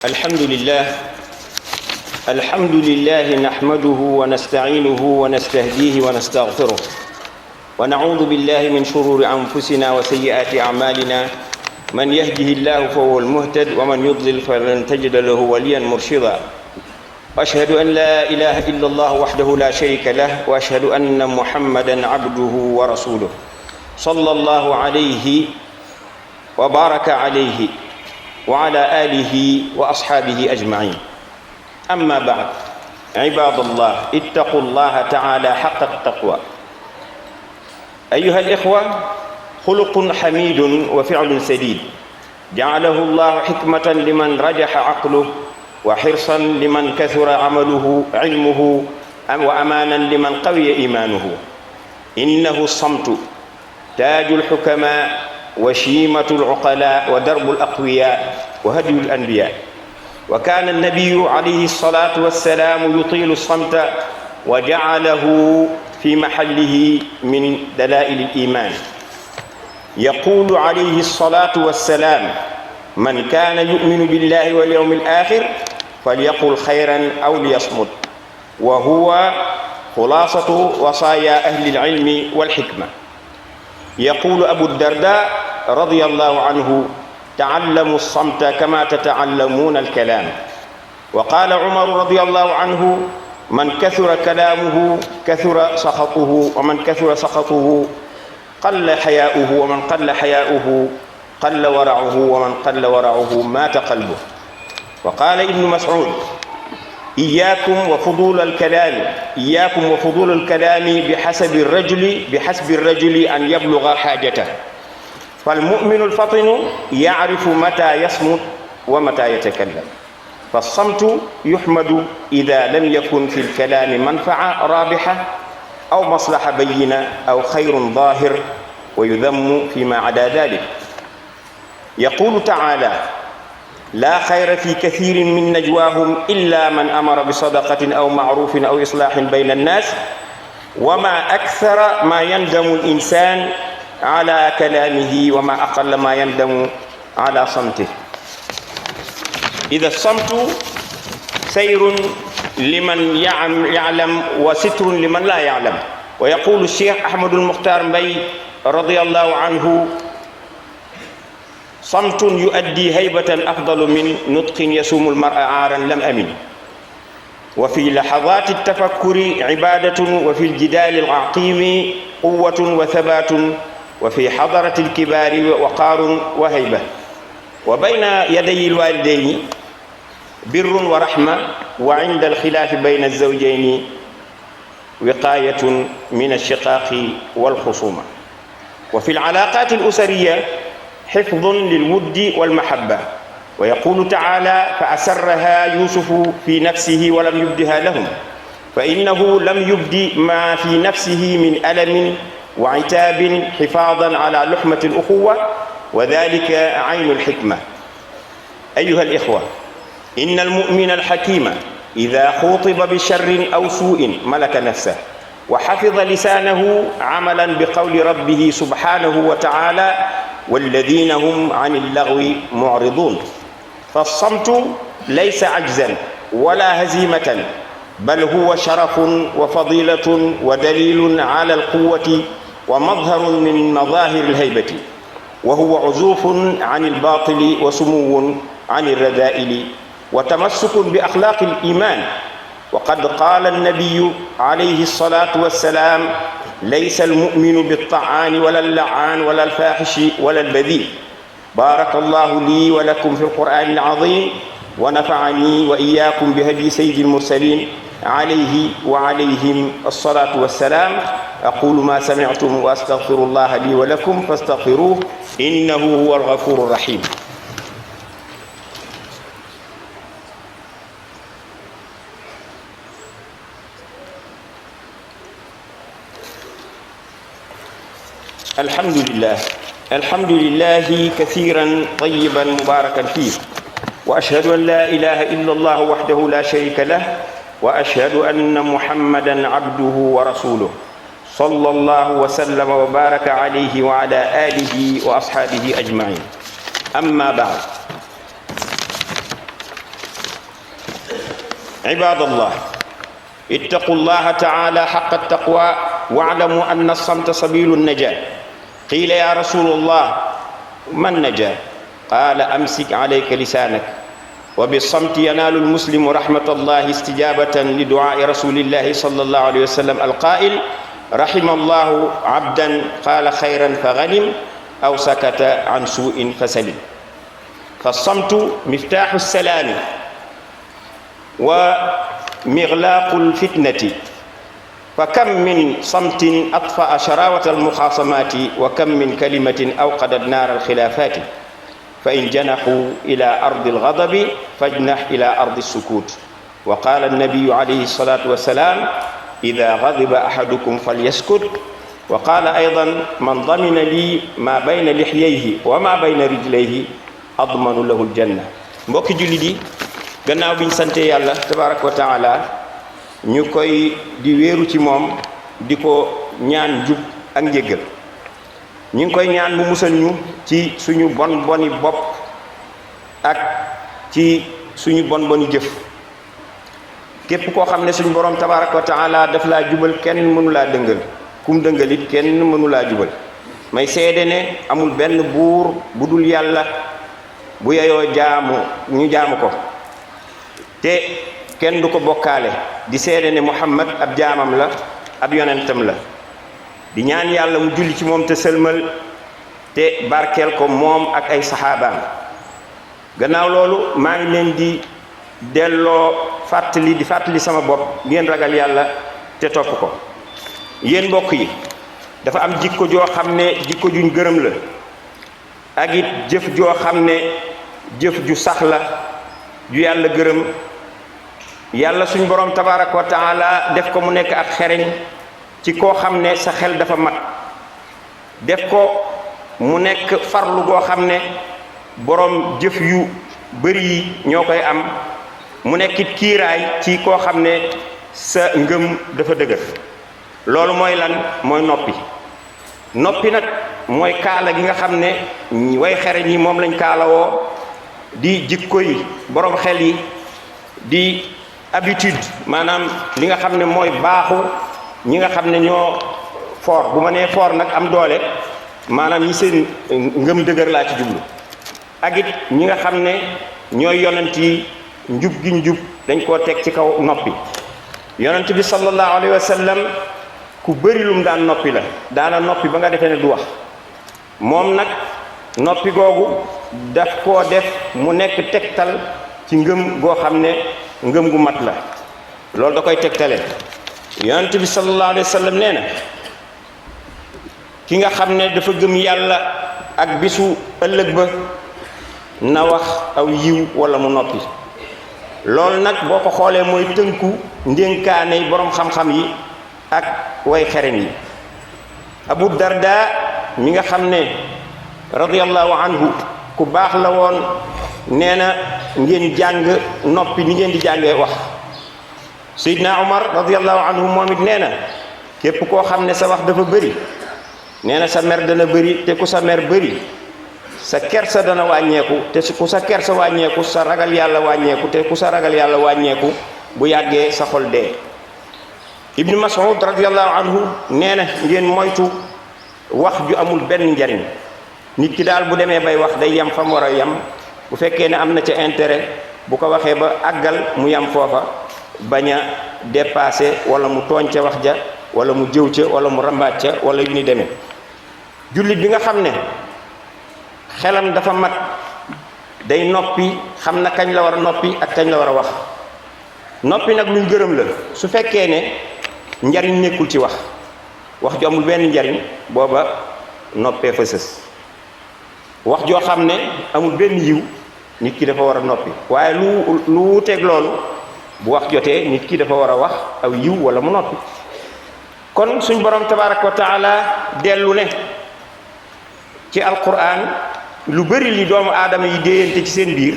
الحمد لله نحمده ونستعينه ونستهديه ونستغفره ونعوذ بالله من شرور أنفسنا وسيئات أعمالنا من يهده الله فهو المهتد ومن يضلل فلن تجد له وليا مرشدا وأشهد أن لا إله إلا الله وحده لا شريك له وأشهد أن محمدا عبده ورسوله صلى الله عليه وبارك عليه وعلى آله وأصحابه أجمعين. أما بعد، عباد الله اتقوا الله تعالى حق التقوى. أيها الإخوة، خلق حميد وفعل سديد جعله الله حكمة لمن رجح عقله وحرصا لمن كثر علمه وأمانا لمن قوي إيمانه. إنه الصمت تاج الحكماء وشيمة العقلاء ودرب الأقوياء وهدي الأنبياء. وكان النبي عليه الصلاة والسلام يطيل الصمت وجعله في محله من دلائل الإيمان. يقول عليه الصلاة والسلام: من كان يؤمن بالله واليوم الآخر فليقل خيرا أو ليصمت. وهو خلاصة وصايا أهل العلم والحكمة. يقول أبو الدرداء رضي الله عنه: تعلموا الصمت كما تتعلمون الكلام. وقال عمر رضي الله عنه: من كثر كلامه كثر سخطه، ومن كثر سخطه قل حياؤه، ومن قل حياؤه قل ورعه، ومن قل ورعه مات قلبه. وقال ابن مسعود: إياكم وفضول الكلام بحسب الرجل أن يبلغ حاجته. فالمؤمن الفطن يعرف متى يصمت ومتى يتكلم. فالصمت يحمد إذا لم يكن في الكلام منفعة رابحة أو مصلحة بينة أو خير ظاهر، ويذم فيما عدا ذلك. يقول تعالى: لا خير في كثير من نجواهم إلا من أمر بصدقة أو معروف أو إصلاح بين الناس. وما أكثر ما يندم الإنسان على كلامه، وما أقل ما يندم على صمته. إذا الصمت سير لمن يعلم وستر لمن لا يعلم. ويقول الشيخ أحمد المختار مبي رضي الله عنه: صمت يؤدي هيبة أفضل من نطق يسوم المرء عارا لم أمن. وفي لحظات التفكر عبادة، وفي الجدال العقيم قوة وثبات، وفي حضرة الكبار وقار وهيبة. وبين يدي الوالدين بر ورحمة، وعند الخلاف بين الزوجين وقاية من الشقاق والخصومة. وفي العلاقات الأسرية حفظ للود والمحبة. ويقول تعالى: فأسرها يوسف في نفسه ولم يبدها لهم، فإنه لم يبد ما في نفسه من ألم وعتاب حفاظا على لحمة الأخوة، وذلك عين الحكمة. أيها الإخوة، إن المؤمن الحكيم إذا خوطب بشر أو سوء ملك نفسه، وحفظ لسانه عملا بقول ربه سبحانه وتعالى: والذين هم عن اللغو معرضون. فالصمت ليس عجزا ولا هزيمة، بل هو شرف وفضيلة ودليل على القوة ومظهر من مظاهر الهيبة، وهو عزوف عن الباطل وسمو عن الرذائل وتمسك بأخلاق الإيمان. وقد قال النبي عليه الصلاة والسلام: ليس المؤمن بالطعان ولا اللعان ولا الفاحش ولا البذيء. بارك الله لي ولكم في القرآن العظيم، ونفعني وإياكم بهدي سيد المرسلين عليه وعليهم الصلاة والسلام. أقول ما سمعتم وأستغفر الله لي ولكم فاستغفروه إنه هو الغفور الرحيم. الحمد لله كثيرا طيبا مباركا فيه. وأشهد أن لا إله إلا الله وحده لا شريك له، وأشهد أن محمدا عبده ورسوله صلى الله وسلم وبارك عليه وعلى آله وأصحابه أجمعين. أما بعد، عباد الله، اتقوا الله تعالى حق التقوى واعلموا أن الصمت سبيل النجاة. قيل يا رسول الله ما النجاة؟ قال أمسك عليك لسانك. وبالصمت ينال المسلم رحمة الله استجابة لدعاء رسول الله صلى الله عليه وسلم القائل: رحم الله عبدا قال خيرا فغنم أو سكت عن سوء فسلم. فالصمت مفتاح السلام ومغلاق الفتنة، فكم من صمت أطفأ شراوة المخاصمات، وكم من كلمة أوقدت نار الخلافات. فإن جنحوا إلى أرض الغضب فاجنح إلى أرض السكوت. وقال النبي عليه الصلاة والسلام: إذا غضب أحدكم فليسكت. وقال أيضا: من ضمن لي ما بين لحييه وما بين رجليه أضمن له الجنة. mbokki jullit yi, gannaaw biñ sante yàlla tabaraka wa taala, ñu koy di wéeru ci moom di ko ñaan jub ak njéggal. ñu ngi koy ñaan mu musal ñu ci suñu bon boni bopp ak ci suñu bon boni jëf. képp koo xam ne suñu borom tabaraka wa taala daf laa jubal, kenn mënu laa dëngal. kum dëngal it kenn mënu laa jubal. may seede ne amul benn buur bu dul yàlla bu yeyoo jaamu ñu jaamu ko, te kenn du ko bokkaale. di seede ne Muhammad ab jaamam la, ab yonentam la. di ñaan yàlla mu julli ci moom te sëlmal te barkeel ko moom ak ay saxaabaam. gannaaw loolu maa ngi leen di delloo di fàttali sama bopp ngeen ragal yàlla te topp ko. yéen mbokk yi, dafa am jikko joo xam ne jikko juñ gërëm la, ak it jëf joo xam ne jëf ju sax la ju yàlla gërëm. yàlla suñ borom tabaraka wa taala def ko mu nekk ak xereñ ci koo xam ne sa xel dafa mat, def ko mu nekk farlu goo xam ne borom jëf yu bari yi ñoo koy am, mu nekkit kiiraay ci koo xam ne sa ngëm dafa dëgër. loolu mooy lan? mooy noppi. noppi nag mooy kaala gi nga xam ne way xereñ yi moom lañ kaalawoo, di jikko yi borom xel yi, di habitude, maanaam li nga xam ne mooy baaxu ñi nga xam ne ñoo fort. bu ma nee fort nag am doole, maanaam ñi seen ngëm dëgër laa ci jublu. ak it ñi nga xam ne ñooy yonent yi, njub gi njub dañ koo teg ci kaw noppi. yonent bi sallallahu alayhi wa sallam ku bëri lum daan noppi la, daana noppi ba nga defee ne du wax. moom nag noppi googu daf koo def mu nekk tegtal ci ngëm goo xam ne ngëm gu mat la. loolu da koy tegtale. yonent bi sallallahu alayhi wa sallam nee na, ki nga xam ne dafa gëm yàlla ak bisu ëllëg ba na wax aw yiw wala mu noppi. loolu nag boo ko xoolee mooy tënku ndénkaane borom xam-xam yi ak way xereñ yi. Abu Darda mi nga xam ne radiyallahu anhu ku baax la woon, nee na ngeen jàng noppi ni ngeen di jàngee wax. Seydina Omar radiyallahu anhu moom it nee na, képp koo xam ne sa wax dafa bëri, nee na sa mer dana bëri, te ku sa mer bëri sa kersa dana wàññeeku, te ku sa kersa wàññeeku sa ragal yàlla wàññeeku, te ku sa ragal yàlla wàññeeku bu yàggee sa xol dee. Ibnu Mas'ud radiyallahu anhu nee na ngeen moytu wax ju amul benn njariñ. nit ki daal bu demee bay wax day yam fa mu war a yam. bu fekkee ne am na ca intérêt, bu ko waxee ba àggal mu yam foofa, bañ a dépassé wala mu tooñ ca wax ja, wala mu jëw ca, wala mu rambaat ca, wala yu ni demee. jullit bi nga xam ne xelam dafa mat, day noppi, xam na kañ la war a noppi ak kañ la war a wax. noppi nag luñ gërëm la. su fekkee ne njariñ nekkul ci wax ju amul benn njariñ, booba noppee fa sës. wax joo xam ne amul benn yiw, nit ki dafa war a noppi. waaye lu wuuteeg loolu, bu wax jotee nit ki dafa war a wax aw yiw wala mu noppi. kon suñ borom tabaraka wa taala dellu ne ci alquran, lu bari li doomu aadama yi déeyante ci seen biir,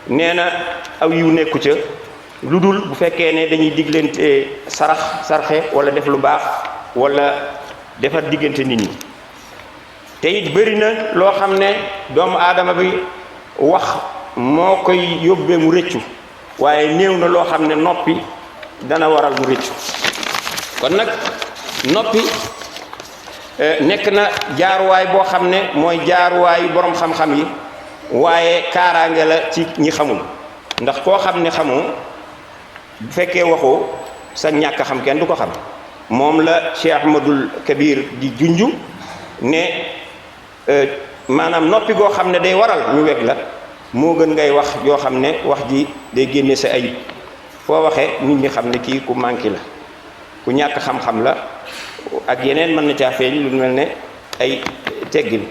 nee na aw yiw nekku ca, lu dul bu fekkee ne dañuy diglante sarxe wala def lu baax wala defar diggante nit ñi. te it bëri na loo xam ne doomu aadama bi wax moo koy yóbbee mu rëccu, waaye néew na loo xam ne noppi dana waral mu rëccu. kon nag noppi nekk na jaaruwaay boo xam ne mooy jaaruwaayu borom xam-xam yi, waaye kaaraange la ci ñi xamul. ndax koo xam ne xamoo bu fekkee waxoo sa ñàkk xam kenn du ko xam. moom la Cheikh Ahmadul Kabir di junju ne maanaam noppi goo xam ne day waral ñu weg la moo gën ngay wax yoo xam ne wax ji day génne sa ayib. foo waxee nit ñi xam ne kii ku manqué la, ku ñàkk xam-xam la, ak yeneen mën na caa feeñ lu mel ne ay teggin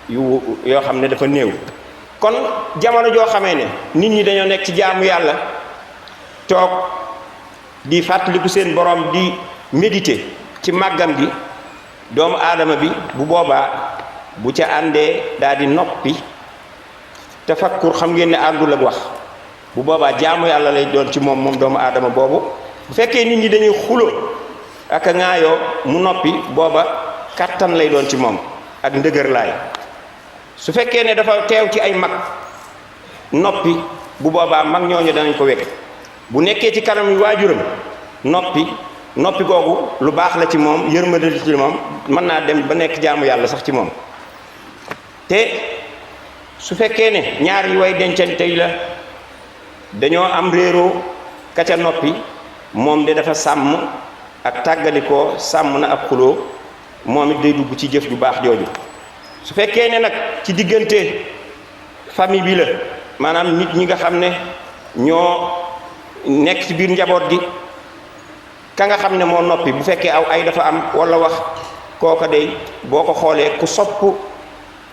yoo xam ne dafa néew. kon jamono joo xamee ne nit ñi dañoo nekk ci jaamu yàlla toog di fàttaliku seen borom di méditer ci màggam gi, doomu aadama bi bu boobaa bu ca àndee daal di noppi tafakkur, xam ngeen ne àndul ak wax, bu boobaa jaamu yàlla lay doon ci moom doomu aadama boobu. bu fekkee nit ñi dañuy xuloo ak a ŋaayoo mu noppi, booba kattan lay doon ci moom ak ndëgër laay. su fekkee ne dafa teew ci ay mag noppi, bu boobaa mag ñooñu danañ ko wekk. bu nekkee ci kanam yu waajuram noppi googu lu baax la ci moom, yërmande la ci moom, mën naa dem ba nekk jaamu yàlla sax ci moom. te su fekkee ne ñaar yi way dencante yi la dañoo am réeroo, ka ca noppi moom de dafa sàmm ak tàggalikoo, sàmm na ab xuloo, moom it day dugg ci jëf ju baax jooju. su fekkee ne nag ci diggante famille bi la, maanaam nit ñi nga xam ne ñoo nekk ci biir njaboot gi, ka nga xam ne moo noppi bu fekkee aw ay dafa am walla wax, kooka day boo ko xoolee ku sopp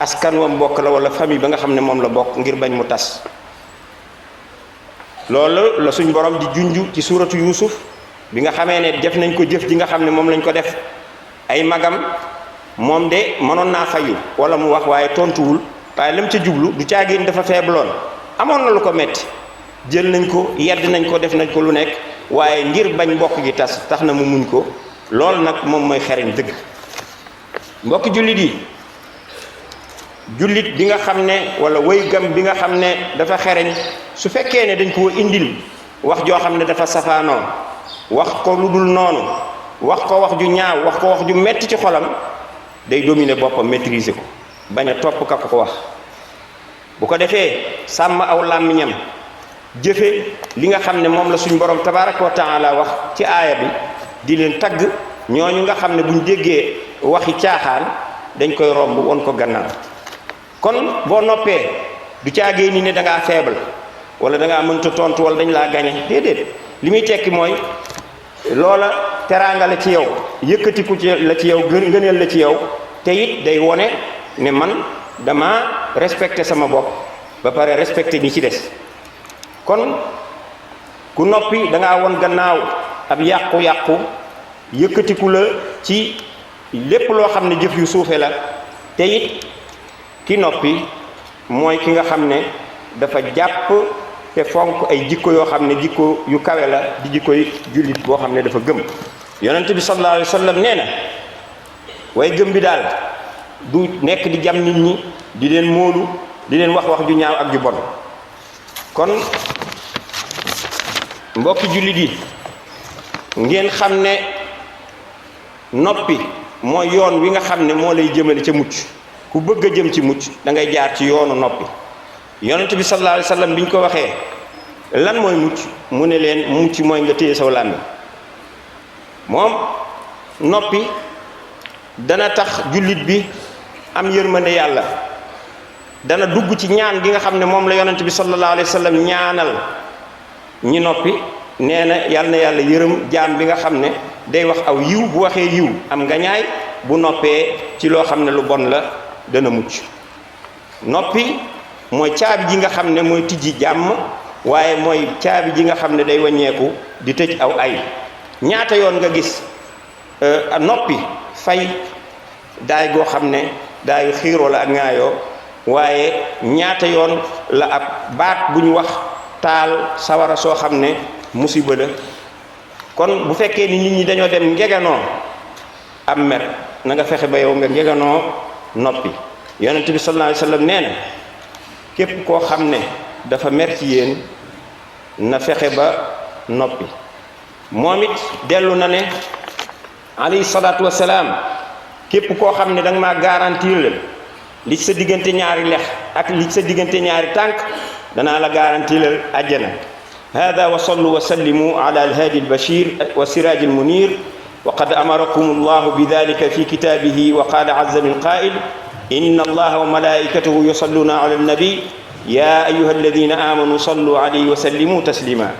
askan wa mbokk la walla famille ba nga xam ne moom la bokk, ngir bañ mu tas. loolu la suñ borom di junju ci suuratu Yuusuf bi nga xamee ne def nañ ko jëf ji nga xam ne moom lañ ko def ay magam. moom de mënoon naa fayu walla mu wax, waaye tontuwul, waaye lam ca jublu du caagin dafa feebloon, amoon na lu ko metti, jël nañ ko, yedd nañ ko, def nañ ko lu nekk, waaye ngir bañ mbokk gi tas tax na mu muñ ko. loolu nag moom mooy xereñ dëgg. mbokki jullit yi, jullit bi nga xam ne walla wëygam bi nga xam ne dafa xereñ, su fekkee ne dañ koo indil wax joo xam ne dafa safaanoo, wax ko lu dul noonu, wax ko wax ju ñaaw, wax ko wax ju metti ci xolam, day dominer boppam, maîtriser ko, bañ a topp ka ko wax. bu ko defee sàmm aw làmmiñam, jëfe li nga xam ne moom la suñ borom tabaraka wa taala wax ci aaya bi, di leen tagg ñooñu nga xam ne buñ déggee waxi caaxaan dañ koy romb won ko gannaaw. kon boo noppee du caagee ni ne da ngaa faible wala da ngaa mënta tontu wala dañ laa gañe, déedéet. li muy tekki mooy loola teraanga la ci yow, yëkkatiku ci la ci yow, ngëneel la ci yow, te it day wone ne man dama respecté sama bopp ba pare respecté ñi ci des. kon ku noppi da ngaa won gannaaw ab yàqu-yàqu, yëkkatiku la ci lépp loo xam ne jëf yu suufe la. te it ki noppi mooy ki nga xam ne dafa jàpp te fonk ay jikko yoo xam ne jikko yu kawe la, di jikkoy jullit boo xam ne dafa gëm. yonent bi sallallahu alayhi wa sallam nee na way gëm bi daal du nekk di jam nit ñi, di leen móolu, di leen wax wax ju ñaaw ak ju bon. kon mbokki jullit yi, ngeen xam ne noppi mooy yoon wi nga xam ne moo lay jëmale ca mucc. ku bëgg a jëm ci mucc da ngay jaar ci yoonu noppi. yonent bi sallallahu alayhi wa sallam bi ñu ko waxee lan mooy mucc, mu ne leen mucc mooy nga téye saw làmmiñ. moom noppi dana tax jullit bi am yërmande yàlla, dana dugg ci ñaan gi nga xam ne moom la yonent bi sallallahu alayhi wa sallam ñaanal ñi noppi. nee na yàlla yërëm jaam bi nga xam ne day wax aw yiw, bu waxee yiw am ngañaay, bu noppee ci loo xam ne lu bon la dana mucc. noppi mooy caabi ji nga xam ne mooy tijji jàmm, waaye mooy caabi ji nga xam ne day wàññeeku di tëj aw ay. ñaata yoon nga gis noppi fay daay goo xam ne daayu xiiroo la ak ŋaayoo, waaye ñaata yoon la ab baat bu ñu wax taal sawara soo xam ne musiba la. kon bu fekkee ni nit ñi dañoo dem ngeganoo am mer, na nga fexe ba yow nga ngeganoo noppi. yonent bi sallallahu alayhi wa sallam nee na képp koo xam ne dafa mer ci yéen na fexe ba noppi. moom it dellu na ne alayhi salaatu wasalaam képp koo xam ne da nga maa garantir la li sa diggante ñaari lex ak li sa diggante ñaari tànk danaa la garantir la àjjana. hada wa sallu wa sallimu ala alhaadi albashir wa siraaj almunir wa qad amarakum allahu bidalika fi kitabihi wa qala azza min qaa'il inna allaha wa malaikatahu yusalluna ala annabi ya ayuha alladina amanu sallu alayhi wa sallimu taslima.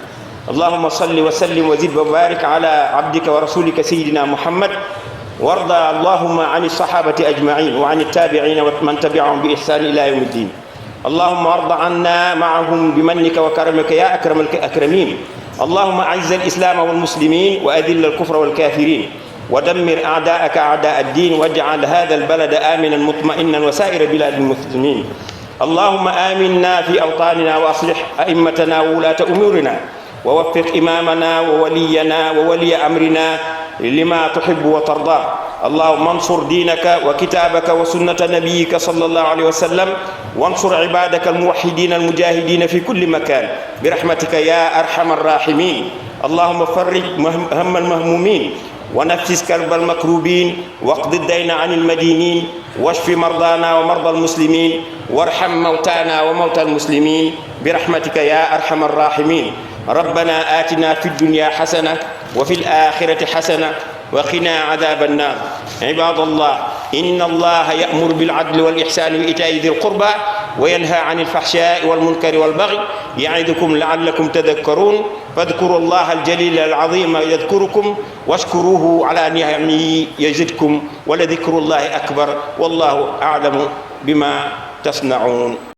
اللهم صل وسلم وزد وبارك على عبدك ورسولك سيدنا محمد وارضى اللهم عن الصحابة أجمعين وعن التابعين ومن تبعهم بإحسان إلى يوم الدين. اللهم ارض عنا معهم بمنك وكرمك يا أكرم الأكرمين. اللهم أعز الإسلام والمسلمين وأذل الكفر والكافرين ودمر أعداءك أعداء الدين واجعل هذا البلد آمنا مطمئنا وسائر بلاد المسلمين. اللهم آمنا في أوطاننا وأصلح أئمتنا وولاة أمورنا ووفق إمامنا وولينا وولي أمرنا لما تحب وترضى. اللهم انصر دينك وكتابك وسنة نبيك صلى الله عليه وسلم وانصر عبادك الموحدين المجاهدين في كل مكان برحمتك يا أرحم الراحمين. اللهم فرج هم المهمومين ونفس كرب المكروبين واقض الدين عن المدينين واشف مرضانا ومرضى المسلمين وارحم موتانا وموتى المسلمين برحمتك يا أرحم الراحمين. ربنا آتنا في الدنيا حسنة وفي الآخرة حسنة وقنا عذاب النار. عباد الله إن الله يأمر بالعدل والإحسان وإيتاء ذي القربى وينهى عن الفحشاء والمنكر والبغي يعظكم لعلكم تذكرون. فاذكروا الله الجليل العظيم يذكركم واشكروه على نعمه يزدكم ولذكر الله أكبر والله أعلم بما تصنعون.